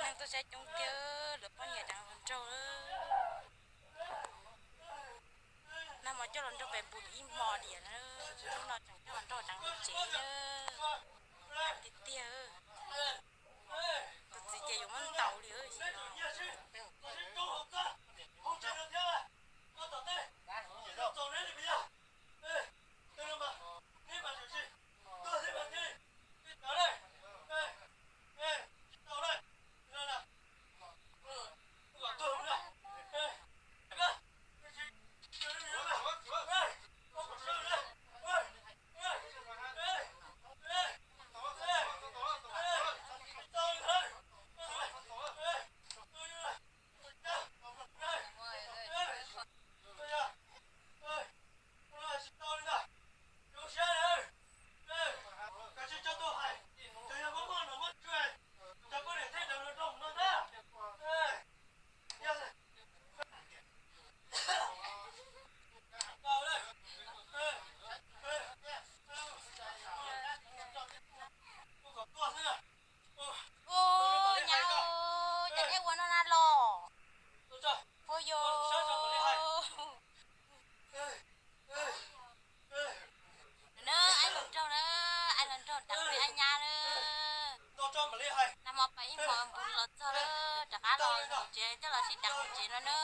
Neeg tuaj saib coob tiag, lawv poj niam deev hluas nraug. Nag hmo coj hluas nraug pem npus ib hmo diam na, hnub no tseem coj hluas nraug deev tsev na. Tiag tiag, tus txiv ces yuav muab ntaus li. Ua nyab, cas neb ua no na los? Ua yog na, aib hluas nraug na, aib hluas nraug deev peb aib nyab na. Nag hmo pem ib hmos npus los txog na, rov qab los tsev coj los sib deev tsev no na.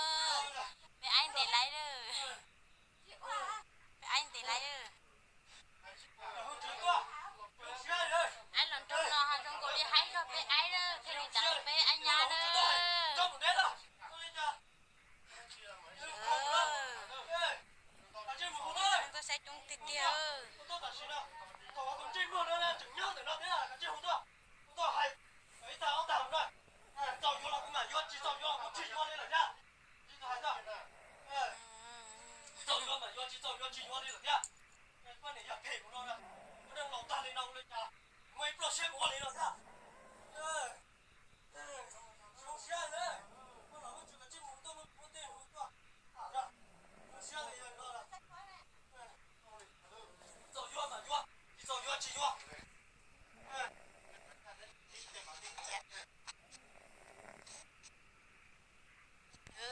Peb aib ntev lawm na. Peb aib ntev lawm. Aib hluas nraug no ho zoo nkaus li haib zog peb aib na, thiaj li deev peb aib nyab na. Tuaj saib coob tiag tiag.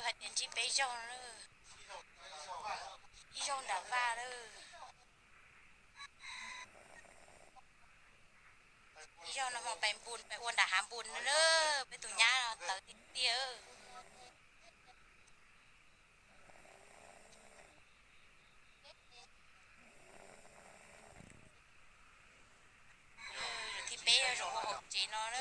Hais tias ntsib peb zaug, ib zaug nram vaj lawm. Ib zaug no hmo pem npus pem ua nram hav npus na, peb tus nyab tawv tiag tiag. Thib peb zaum ua hauv tsev no na.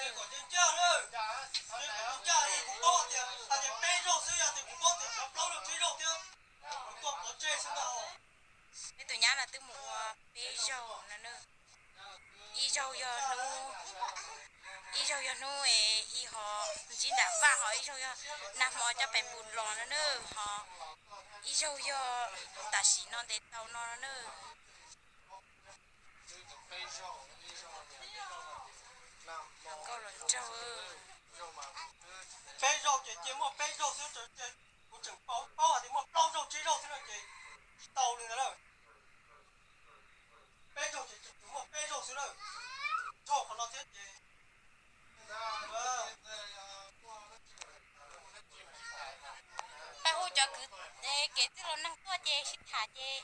Peb tus nyab no twb mus peb zaug no na. Ib zaug yog hnub, ib zaug yog hnub es ib ho ntsib nram vaj, ho ib zaug yog nag hmo cov pem npus los no na, ho ib zaug yog tam sim no ntes tau no na. Nkauj los nraug. Peb zaug ces cia muaj peb zaug xwb, kuv tseem paub paub hais tias muaj plaub zaug tsib zaug xwb no ces tsis tau li ntawd lawm. Peb zaug ces tseem muaj peb zaug xwb lawm. Tso qhov no thiab ces peb hu cov kwv, kev txwj laus neeg tuaj ces sib tham ces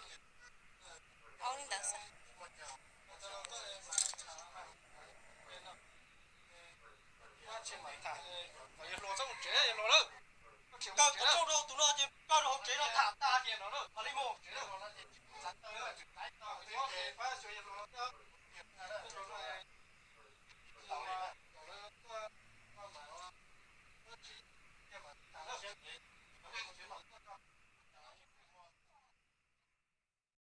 ua li ntawd xwb. Kaw tau rooj rau tus no ces kaw rau hauv tsev no tham tas, mam li mus.